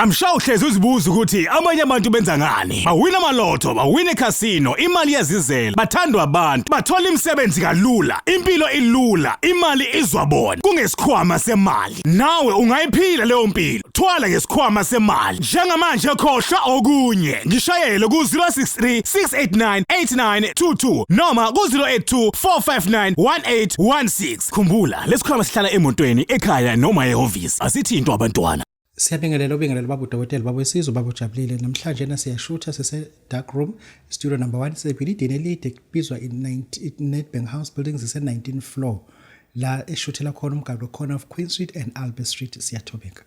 I'm sure uhlezi uzibuza ukuthi amanye abantu benza ngani. Bawina amalotho, bawina ekhasino, imali iyazizela, bathandwa abantu, bathola imisebenzi kalula, impilo ilula, imali izwa bona. Kungesikhwama semali. Nawe ungayiphila leyo mpilo. Thwala ngesikhwama semali. Njengamanje khohlwa okunye. Ngishayele ku-063 689 8922 noma ku-082 459 1816. Khumbula, lesikhwama sihlala emotweni, ekhaya noma ehhovisi. Asithintwa abantwana. Siyabingelela ubingelela baba udokotela baba wesizwe baba ujabulile namhlanje na siyashutha sise dark room studio number 1 sebhilidini elide kubizwa i-Nedbank House Building sise 19 floor la eshuthela khona umgaqo corner of Queen Street and Albert Street. Siyathobeka.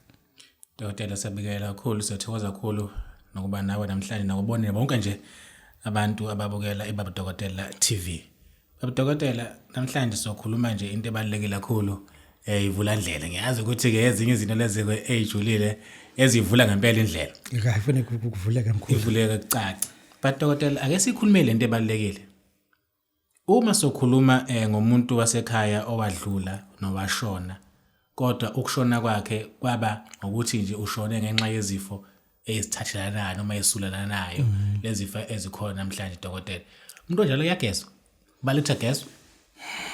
Dokotela, siyabingelela kakhulu, siyathokoza kakhulu nokuba nawe namhlanje nakubonile bonke nje abantu ababukela iBaba Dokotela TV. Baba Dokotela, namhlanje sokhuluma nje into ebalulekile kakhulu, ivula ndlela. Ngiyazi ukuthi ke ezinye izinto lezi ke ezijulile ezivula ngempela indlela. Ngifuna ukuvuleka mkhulu. Ivuleka kucace. But dokotela, ake sikhulume lento ebalulekile. Uma sokhuluma ngomuntu wasekhaya owadlula nowashona kodwa ukushona kwakhe kwaba ngokuthi nje ushone ngenxa yezifo ezithathelanayo noma ezisulelanayo, lezifo ezikhona namhlanje, dokotela, umuntu onjalo uyagezwa? Baletha agezwe? Hey,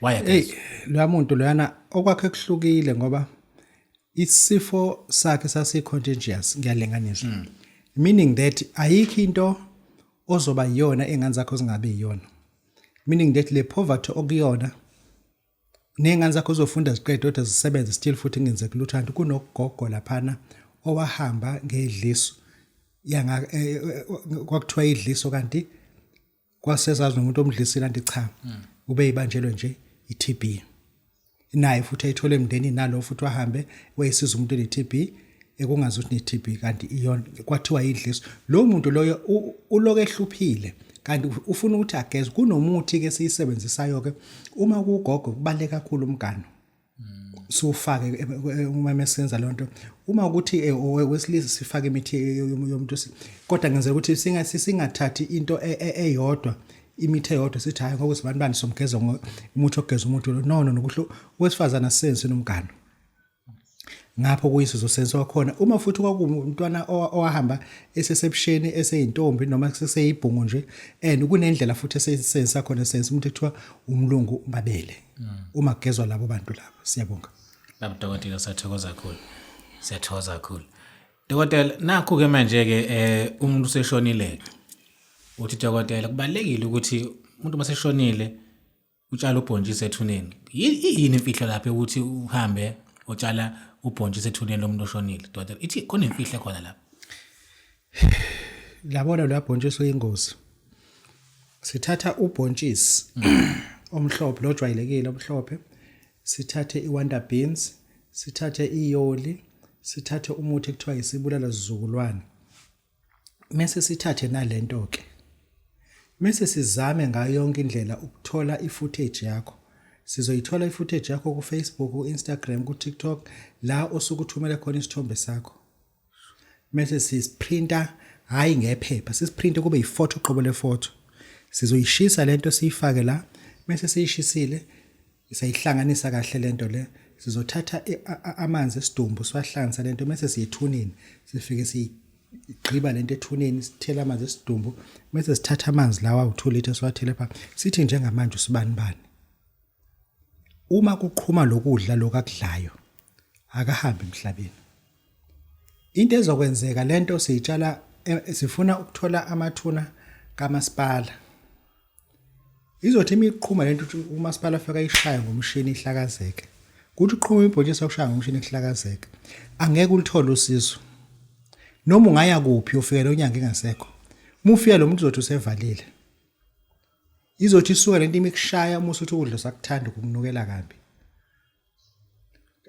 Wayagezwa? Loya muntu loyana okwakhe kuhlukile ngoba isifo sakhe sasi-contagious, ngiyalinganisa. Meaning that ayikho into ozoba yiyona ingane zakho zingabe yiyona. Meaning that le poverty okuyona ney'ngane zakho zizofunda ziqede kodwa zisebenze still futhi kungenzeki lutho, kanti kunogogo laphana owahamba ngedliso yanga kwakuthiwa idliso, kanti kwasezazi nomuntu omdlisile, kanti cha, ube yibanjelwe nje i-TB naye futhi ayithole emndenini nalo futhi wahambe wayesiza umuntu one-TB ekungazi ukuthi ne-TB, kanti iyona kwathiwa idliso. Lo muntu loyo uloke ehluphile kanti ufuna ukuthi ageze. Kunomuthi ke siyisebenzisayo ke uma kugogo, kubaleka kakhulu umgano siwufake uma mesenza lonto. Uma ukuthi wesilisa sifake imithi yomuntu, kodwa ngenzela ukuthi singathathi into eyodwa, imithi eyodwa, sithi hayi, ngokuthi abantu bani somgeza umuthi ogeza umuntu lo. No, no, nokuhlu wesifazana sisenze nomgano ngapho kuyisizo wakhona. Uma futhi kwakuwumntwana owahamba esesebusheni, eseyintombi noma seseyibhungu nje, and kunendlela futhi esesenzisa khona, sense umuntu ekuthiwa umlungu mabele uma kugezwa labo bantu labo. Siyabonga. Baba dokotela, siyathokoza kakhulu, siyathokoza kakhulu, dokotela. Nakhu ke manje ke umuntu useshonile. Uthi dokotela kubalekile ukuthi umuntu maseshonile utshala ubhontshisi ethuneni. Yini imfihlo lapho ukuthi uhambe utshala ubhontshisi ethuneni lomuntu oshonile, dokotela? Ithi khona imfihlo khona lapho. Labona lo bhontshisi oyingozi, sithatha ubhontshisi omhlophe lo jwayelekile omhlophe, sithathe i-wonder beans, sithathe iyoli, sithathe umuthi ekuthiwa isibulala zizukulwane, mase sithathe nalento ke, mase sizame ngayo yonke indlela ukuthola i-footage yakho. Sizoyithola i-footage yakho ku-Facebook, ku-Instagram, ku-TikTok, la osuke uthumele khona isithombe sakho, mase sisiprinta, hayi ngephepha, sisiprinte kube yifoto qobo lefoto. Sizoyishisa lento, siyifake la. Mase siyishisile, sayihlanganisa kahle lento le, sizothatha amanzi esidumbu siwahlanganisa lento, mase siyethuneni, sifike siyigqiba lento ethuneni, sithela amanzi esidumbu, mase sithatha amanzi lawa awu-2 litre siwathele pha, sithi njengamanje usibani bani, uma kuqhuma lokudla lokakudlayo akahambi emhlabeni. Into ezokwenzeka, lento siyitshala, sifuna ukuthola amathuna kamasipala. Izothi imiqhuma lento ukuthi umasipala afika ayishaye ngomshini ihlakazeke, kuthi uqhuma ibhontshisi akushaya ngomshini kuhlakazeke, angeke ulithole usizo. Noma ungaya kuphi, ufike lo nyanga ingasekho. Uma ufika, lo muntu uzothi usevalile. Izothi isuka lento imikushaya, uma usuthi ukudla sakuthanda kukunukela kabi.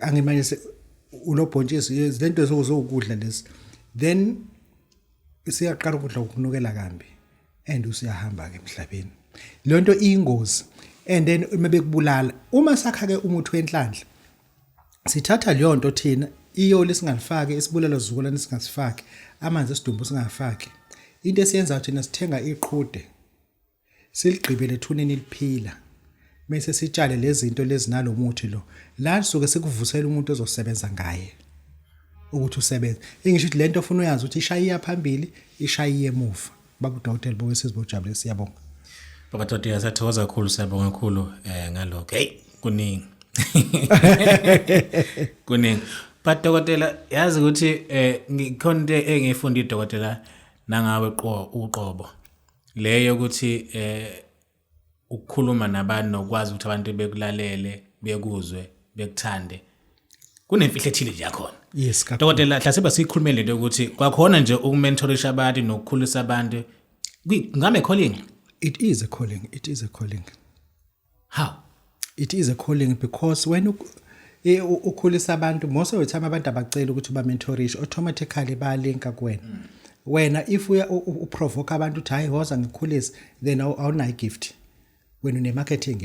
Angimanje ulobhontshisi lento zokudla lezi, then isiyaqala ukudla ukunukela kambi and usiyahamba ke emhlabeni. Le nto iyingozi. And then uma bekubulala, uma sakha ke umuthi wenhlanhla, sithatha leyo nto thina, iyoli singalifaki, isibulala sizukulwane singasifaki, amanzi esidumbu singafaki. Into esiyenzayo thina, sithenga iqhude, siligqibele ethuneni liphila, mase sitshale lezi zinto lezi nalomuthi lo la, sisuke sikuvusela umuntu ozosebenza ngaye. Ukuthi usebenze, ingisho ukuthi lento ofuna uyazi ukuthi ishayiya phambili, ishayiye emuva. Baba udokotela bowesizwe bojabule, siyabonga. Baba Dodela, siyathokoza kakhulu, siyabonga kakhulu ngalokho. Hey, kuningi. Kuningi. But dokotela, yazi ukuthi ngikhona into engiyifunda dokotela nangawe qo uqobo. Leyo ukuthi ukukhuluma nabantu nokwazi ukuthi abantu bekulalele, bekuzwe, bekuthande. Kunemfihlo ethile nje yakhona. Yes, kakhulu. Dokotela, hlasiba sikhulume lento ukuthi kwakhona nje ukumentorisha abantu nokukhulisa abantu. Ngabe calling? It is a calling. It is a calling. How? It is a calling because when ukhulisa abantu, most of the time abantu abacela ukuthi ba mentorishe, automatically bayalinka kuwena. Wena if uya uprovoke abantu uthi hayi, woza ngikhulise, then awunayo gift. Wena une marketing,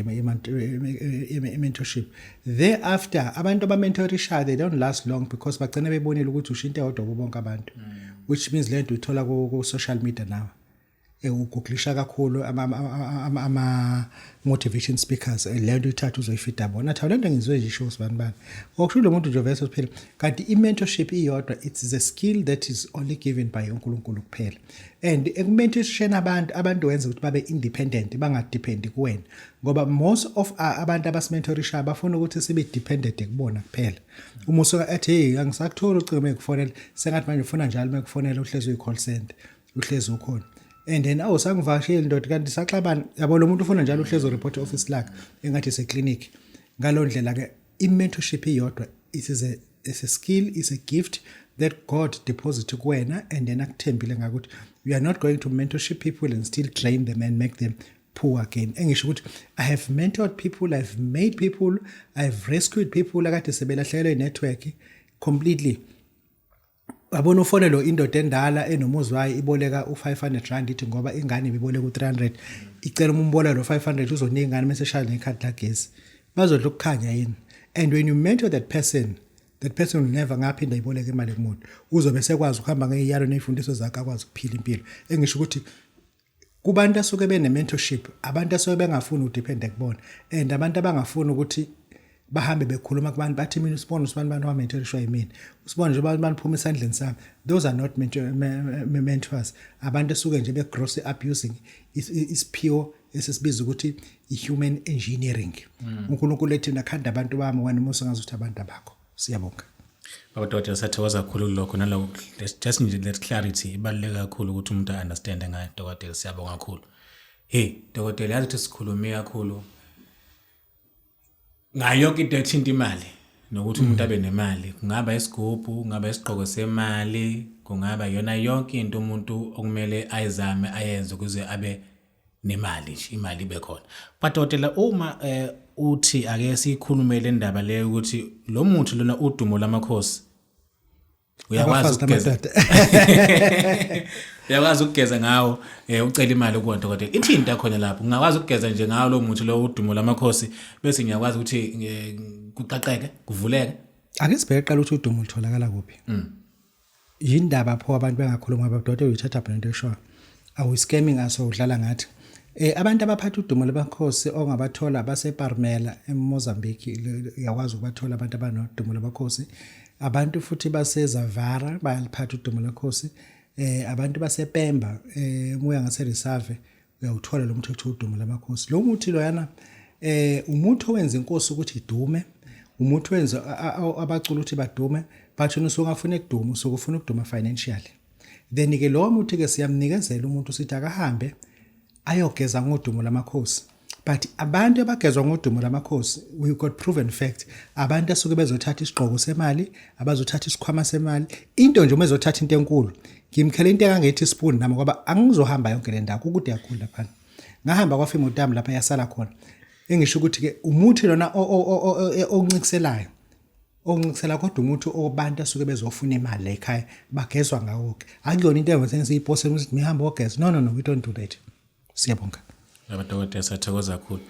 mentorship. Thereafter abantu abamentorishayo, they don't last long because bagcina bebonile ukuthi usho into eyodwa kubo bonke abantu. Which means lento uyithola ku social media now. Ugooglisha kakhulu ama motivation speakers, le nto uyithatha uzoyifida bona, athi lento ngizwe nje isho sibani bani, okusho lo muntu nje vese uphila. Kanti i-mentorship iyodwa, it's a skill that is only given by uNkulunkulu kuphela, and ekumentorsheni abantu wenza ukuthi babe independent, bangadependi kuwena, ngoba most of abantu abasimentorishayo bafuna ukuthi sibe dependent kubona kuphela. Uma usuka ethi, "Hey, angisakutholi ucingo mekufonela," sengathi manje ufuna njalo mekufonela uhlezi uyi-call center, uhlezi ukhona, and then awusangivakasheli ndoda, kanti saxabana, yabo. Lo muntu ufuna njalo uhlezi ureport office lakhe engathi ise-clinic. Ngalo ndlela ke i-mentorship iyodwa, it is a it's a skill, it's a gift that God deposit kuwena, and then akuthembile ngakuthi you are not going to mentorship people and still drain them and make them poor again. Engisho ukuthi I have mentored people, I've made people, I've rescued people akade sebelahlekelwe network completely. Yabona, ufonelo indoda endala enomuzi wayo, iboleka u500 rand, ithi ngoba ingane ibiboleka u300, icela uma umbola lo 500 uzonika ingane mase eshaya nekhadi lagesi, bazodla ukukhanya yini. And when you mentor that person, that person will never ngaphinda iboleke imali kumuntu, uzobe sekwazi ukuhamba ngeyiyalo nezifundiso zakhe, akwazi ukuphila impilo. Engisho ukuthi kubantu asuke bene-mentorship, abantu asuke bengafuni udepende kubona, and abantu abangafuni ukuthi bahambe bekhuluma kubantu bathi, "Mina usibona usibani bani wamentorishwa yimina, usibona nje abantu baniphuma esandleni sami." Those are not mentors. Abantu esuke nje be-grossly abusing isiphiwo esisibiza ukuthi i-human engineering. UNkulunkulu ethi, "Nakhanda abantu bami," wena uma usengazuthi abantu abakho. Siyabonga. Baba Dodela, siyathokoza kakhulu lokho naloko, just nje that clarity ibaluleke kakhulu ukuthi umuntu a-understande ngayo. Dokotela, siyabonga kakhulu. Hey dokotela, yazi ukuthi sikhulume kakhulu ngayo yonke into ethinta imali nokuthi umuntu abe nemali, kungaba isigubhu, kungaba isigqoko semali, kungaba yona yonke into umuntu okumele ayizame ayenze ukuze abe nemali nje, imali ibe khona. But dokotela, uma uthi ake sikhulume le ndaba leyo ukuthi lo muntu lona udumo lamakhosi uyakwazi Abafazi ukugeza namadoda. Uyakwazi ukugeza ngawo, ucela imali kuwona dokotela, ithini into yakhona lapho? Ngingakwazi ukugeza nje ngawo lo muthi lo udumo lamakhosi, bese ngiyakwazi ukuthi kuqaqeke, kuvuleke? Ake sibheke qala ukuthi udumo lutholakala kuphi. Yindaba pho abantu bengakhuluma ngoba dokotela uyithatha phela into eshoyo, awu scamming aso, udlala ngathi. Abantu abaphatha udumo lamakhosi ongabathola basePalmela eMozambique, uyakwazi ukubathola abantu abanodumo lamakhosi. Abantu futhi baseZavara bayaliphatha udumo lakhosi. Abantu basePemba, umuya ngaseRisave, uyawuthola lo mthetho udumo lamakhosi. Lo muthi loyana umuthi owenza inkosi ukuthi idume, umuthi wenza abacula ukuthi badume, but wena usuke ungafuna ukuduma, usuke ufuna ukuduma financially. Then ke lo muthi ke siyamnikezela umuntu, sithi akahambe ayogeza ngodumo lamakhosi. But abantu abagezwa ngodumo lamakhosi, we got proven fact, abantu asuke bezothatha isigqoko semali, abazothatha isikhwama semali, into nje uma ezothatha into enkulu. Ngimkhele into engangethi spoon nami, ngoba angizohamba yonke le ndawo, kukude kakhulu lapha. Ngahamba kwafika imoto yami lapha yasala khona. Engisho ukuthi ke umuthi lona oncikiselayo, oncikisela, kodwa umuthi obantu asuke bezofuna imali la ekhaya bagezwa ngawo ke. Akuyona into engase siyipose ukuthi mihamba ogeza. No, no, no, we don't do that. Siyabonga. Baba dokotela, siyathokoza kakhulu.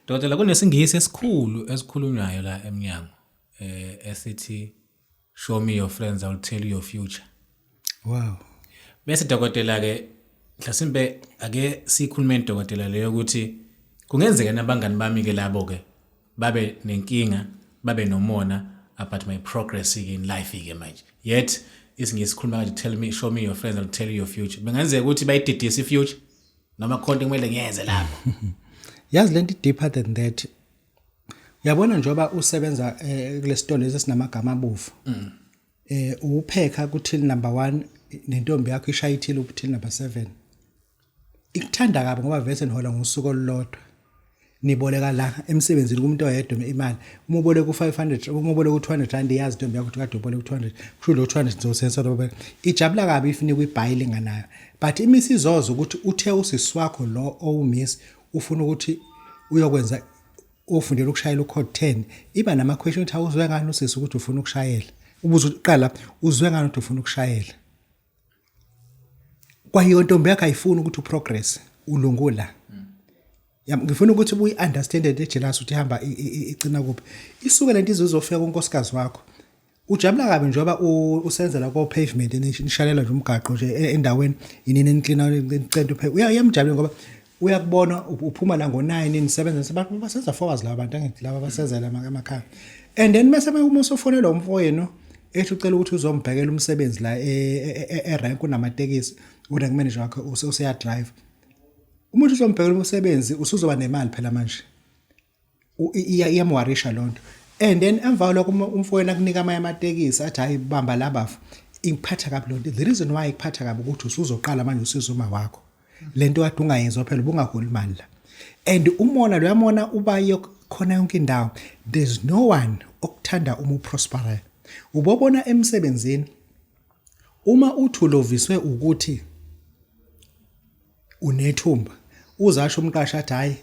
Dokotela, kunesingisi esikhulu esikhulunywayo la eminyango esithi, "Show me your friends, I will tell you your future." Bese dokotela ke mhlasimbe ake sikhulume, dokotela, leyo ukuthi kungenzeka nabangani bami ke labo ke babe nenkinga, babe nomona. About my progress in life ke manje. Yet isingisi sikhuluma kanje, "Tell me, show me your friends, I'll tell you your future." Bengenzeka ukuthi bayididise i-future noma khona into kumele ngiyenze lapho. Yazi, lento deeper than that. Uyabona, njengoba usebenza kule sitolo lesi esinamagama abovu, uphekha ku till number 1, nentombi yakho ishaya i-till ku till number 7. Ikuthanda kabi ngoba vese nihola ngosuku olulodwa, niboleka la emsebenzini kumuntu oyedwa imali. Uma uboleka u500, uma uboleka u200 rand, iyazi intombi yakho ukuthi kade uboleka u200, kusho lo 200 ngizosensa lo. Ijabula kabi if inikwa ibhayi linganayo, but imisi izoza ukuthi uthe usisi wakho lo owumiss ufuna ukuthi uyokwenza, ufundela ukushayela ucode 10, iba nama question ukuthi awuzwe ngani usisi ukuthi ufuna ukushayela. Ubuza uqala, uzwe ngani ukuthi ufuna ukushayela? Kwayiyo ntombi yakho ayifuni ukuthi uprogress ulungula. Ngifuna ukuthi ubuyi understand le jealous ukuthi ihamba igcina kuphi. Isuke lento izofika kunkosikazi wakho. Ujabula kabi njengoba usenzela ko pavement, nishalela nje umgaqo nje endaweni inini, eniklina, nicenta uphe. Uyamjabula ngoba uyakubona uphuma la ngo9, nisebenza, basenza 4 hours laba bantu, angithi laba basenzela emakhaya. And then mase uma usufonelwa umfowenu ethi ucela ukuthi uzombhekela umsebenzi la e-rank kunamatekisi, u-rank manager wakho useya drive. Umuntu uzombhekela umsebenzi, usuzoba nemali phela manje. Iyamworrisha lonto. And then emva kwalokho umfowenu akunika amanye amatekisi, athi, "Hayi, bamba labafu." Ikuphatha kabi lonto. The reason why ikuphatha kabi ukuthi usuzoqala manje usiza uma wakho. Lento kade ungayenzwa phela, ubungaholi imali la. And umona lo yamona uba khona yonke indawo. There's no one okuthanda uma uprospera. Ubobona emsebenzini uma uthi uloviswe ukuthi unethumba, uzasho umqashi athi, "Hayi,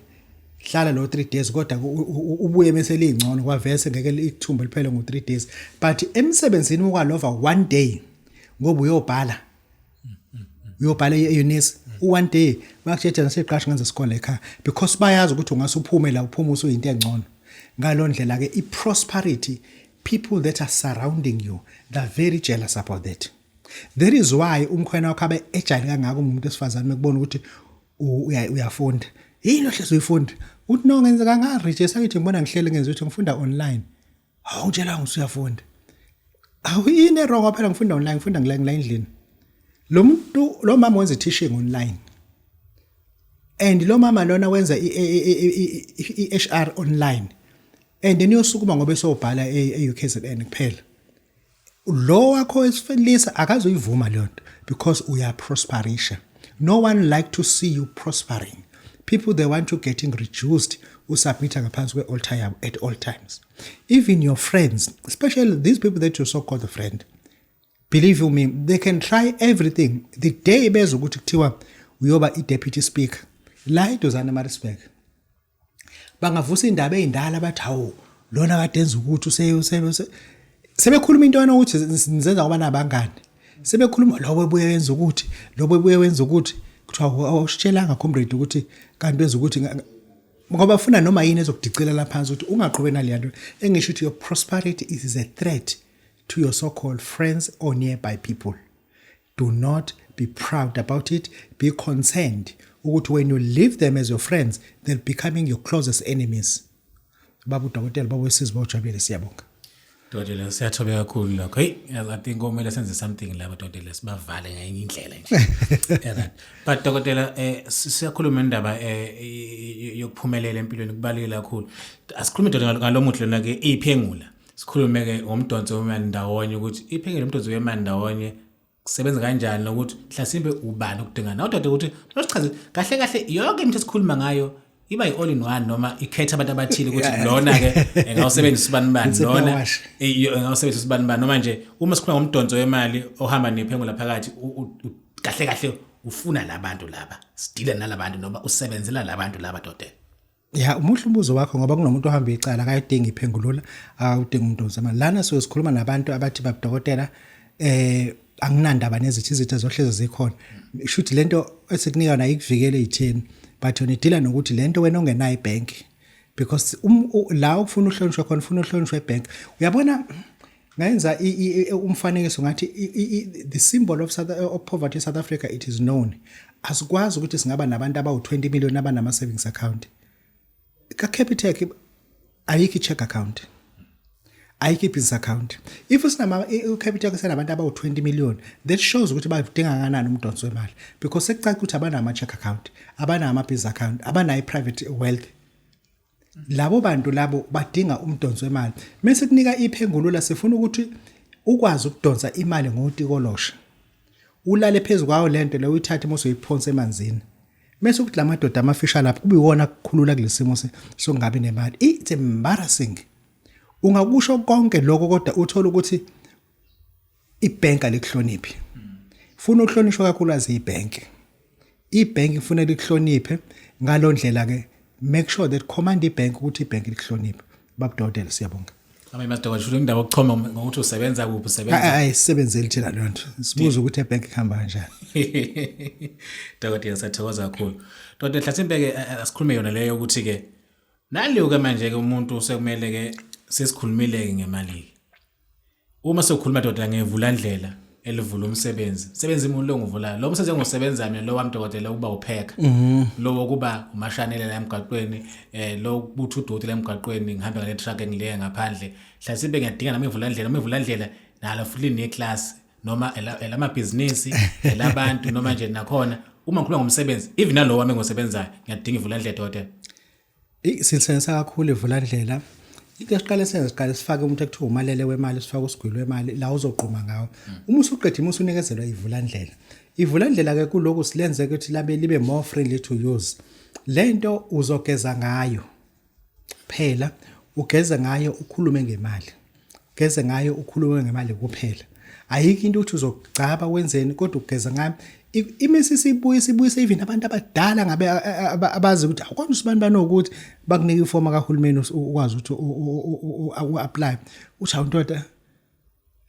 hlala lo 3 days," kodwa ubuye bese lingcono kwavese ngeke ithumba liphele ngo 3 days. But emsebenzini ukwalova one day ngoba uyobhala e-UNISA u-one day, bakutshela nasiqasha ngenza isikole ekhaya, because bayazi ukuthi ungase uphume la, uphume usuyinto engcono. Ngaloo ndlela ke i-prosperity, people that are surrounding you, they're very jealous about that. That is why umkhwena wakho abe ejayele kangaka umuntu wesifazane mekubona ukuthi uyafunda. Yini ohlezi uyifunda? Uthi, "No, ngenzeka nga-register ngithi ngibona ngihlele ngenza ukuthi ngifunda online." "Hawu, ngitshela usuyafunda." "Awu, yini wrong phela? Ngifunda online, ngifunda ngila ngila endlini." Lo muntu, lo mama wenza teaching online. And lo mama lona wenza i-HR online. And then uyosukuma ngoba esobhala e-UKZN kuphela. Lo wakho wesilisa akazoyivuma leyo nto because uyaprosperisha. No one like to see you prospering. People, they want you getting reduced, usubmit ngaphansi kwe-altar yabo at all times. Even your friends, especially these people that you so called a friend, believe you me, they can try everything. The day bezwa ukuthi kuthiwa uyoba i-deputy speaker la eduzane eMaritzburg, bangavusa indaba ey'ndala, bathi, "Hawu, lona kade enza ukuthi sebekhuluma into yona ukuthi nizenza ngoba nabangani." Sebekhuluma lo bebuye wenza ukuthi, lo bebuye wenza ukuthi, kuthiwa, "Awusitshelanga, comrade, ukuthi kanti wenza ukuthi," ngoba funa noma yini ezokudicilela phansi ukuthi ungaqhubeki naleya nto. Engisho ukuthi your prosperity is a threat to your so-called friends or nearby people. Do not be proud about it. Be concerned ukuthi when you leave them as your friends, they're becoming your closest enemies. Baba udokotela, baba wesizwe, bawujabulile, siyabonga. Dokotela, siyathobeka kakhulu lokho. Hey, yazi, I think kumele senze something lapha, dokotela, sibavale ngenye indlela nje. Yeah, right. But dokotela, siyakhuluma indaba yokuphumelela empilweni, kubalulekile kakhulu. Asikhulume, dokotela, ngalomuthi lona ke iphengula. Sikhulume ke ngomdonso wemali ndawonye, ukuthi iphengula, umdonso wemali ndawonye kusebenza kanjani, nokuthi mhlasimbe ubani okudinga nawe, dokotela, ukuthi nosichaze kahle kahle yonke imithi esikhuluma ngayo iba yi-all in one noma ikhetha abantu abathile, ukuthi lona ke engawusebenzisa ubani bani, Insipho lona wash. Engawusebenzisa ubani bani, noma nje uma sikhuluma ngomdonso wemali ohamba nephengula phakathi, kahle kahle ufuna labantu laba, sidila nalabantu noma usebenzela labantu laba, dokotela? Ya, umuhle umbuzo wakho, ngoba kunomuntu ohamba icala akayidingi iphengulula, akawudingi umdonso wemali. Lana suke sikhuluma nabantu abathi, "Babudokotela, anginandaba nezithi, izitha zohlezi zikhona." Shuthi lento esikunika nayo ikuvikele ezitheni, but yona idila nokuthi lento wena ongenayo ibank, because la ufuna uhlonishwe khona, ufuna uhlonishwe ebank. Uyabona, ngayenza umfanekiso ngathi the symbol of poverty in South Africa, it is known. Asikwazi ukuthi singaba nabantu abawu20 million abanama savings account. Ka Capitec ayikho i-check account. Ayikho i-business account. If usinama uCapitec senabantu abawu-20 million, that shows ukuthi badinga kangakanani umdonso wemali, because sekucaca ukuthi abanawo ama-check account, abanawo ama-business account, abanayo i-private wealth. Labo bantu labo badinga umdonso wemali. Mase kunika iphengulula, sifuna ukuthi ukwazi ukudonsa imali ngotikolosha, ulale phezu kwayo lento leyo, uyithathe mase uyiphonsa emanzini, mase ukuthi lamadoda amafisha lapho kube iwona kukhulula kulesimo sokungabi nemali. It's embarrassing. Ungakusho konke lokho, kodwa uthola ukuthi ibhenki alikuhloniphi. Funa ukuhlonishwa kakhulukazi ibhenki, ibhenki kufanele likuhloniphe. Ngalondlela ke, make sure that command ibhenki ukuthi ibhenki likuhloniphe. Babudokotela, siyabonga. Amen, madokotela. Sho indaba yokuchoma ngokuthi usebenza kuphi, usebenza. Ayisebenzeli thina leyo nto, sibuza ukuthi ebhenki kuhamba kanjani. Dokotela, siyathokoza kakhulu. Dokotela, mhlasimbe ke asikhulume yona leyo ukuthi ke naliyo ke manje ke umuntu sekumele ke sesikhulumile ke ngemali. Uma sokhuluma, dokotela, ngevulandlela elivula umsebenzi. Sebenza imuntu lo ngivula. Lo msebenzi engiwusebenza mina lo wami, dokotela, ukuba upheka. Lo wokuba umashanele la emgwaqweni, lo kubutha udoti la emgwaqweni, ngihambe ngale truck engileke ngaphandle. Mhlasimbe ngiyadinga nami ivulandlela, noma ivulandlela nalo futhi line class noma elamabhizinisi, elabantu, noma nje nakhona uma ngikhuluma ngomsebenzi, even nalo wami engiwusebenzayo ngiyadinga ivulandlela, dokotela. Silisebenzisa kakhulu ivulandlela. Into esiqale senze, siqale sifake umuntu ekuthiwa umalele wemali, sifake usigwili wemali la uzoqhuma ngawo. Uma usuqeda uma usunikezelwa ivulandlela. Ivulandlela ke kuloku silenze ukuthi labe libe more friendly to use. Lento uzogeza ngayo phela, ugeze ngayo ukhulume ngemali. Ugeze ngayo ukhulume ngemali kuphela. Ayikho into ukuthi uzogcaba wenzeni, kodwa ugeza ngayo. Imisi sibuye sibuyise even abantu abadala ngabe abazi ukuthi awukona usibani banokuthi bakunika ifoma kahulumeni, ukwazi ukuthi u-apply, uthi awuntoda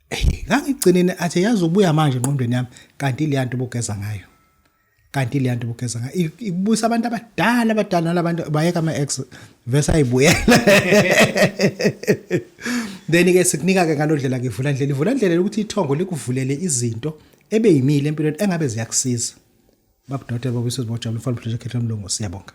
hey, ngangigcinene athi yazi ubuya manje engqondweni yami, kanti ile yanto bogeza ngayo, kanti le yanto bogeza ngayo ikubuyisa abantu abadala, abadala nalabantu bayeka ama ex vese ayibuyela. Then ke sikunika ke ngalondlela ke ivulandlela, ivulandlela ukuthi ithongo likuvulele izinto ebeyimile empilweni engabe ziyakusiza. Babudokotela, babuyiswe bojabula mfana project mlungu, siyabonga.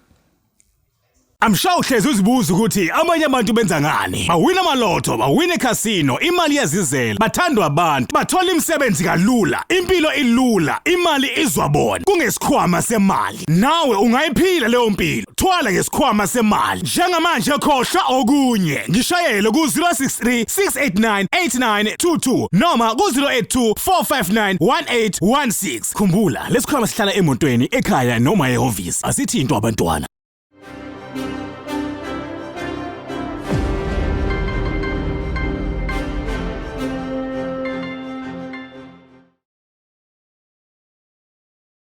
I'm sure uhlezi uzibuza ukuthi abanye abantu benza ngani. Bawina amalotho, bawina ekhasino, imali iyazizela, bathandwa abantu, bathola imisebenzi kalula, impilo ilula, imali izwa bona. Kungesikhwama semali. Nawe ungayiphila leyo mpilo. Thwala ngesikhwama semali. Njengamanje khohlwa okunye. Ngishayele ku-063 689 8922 noma ku-082 459 1816. Khumbula, lesikhwama sihlala emotweni, ekhaya noma ehhovisi. Asithintwa abantwana.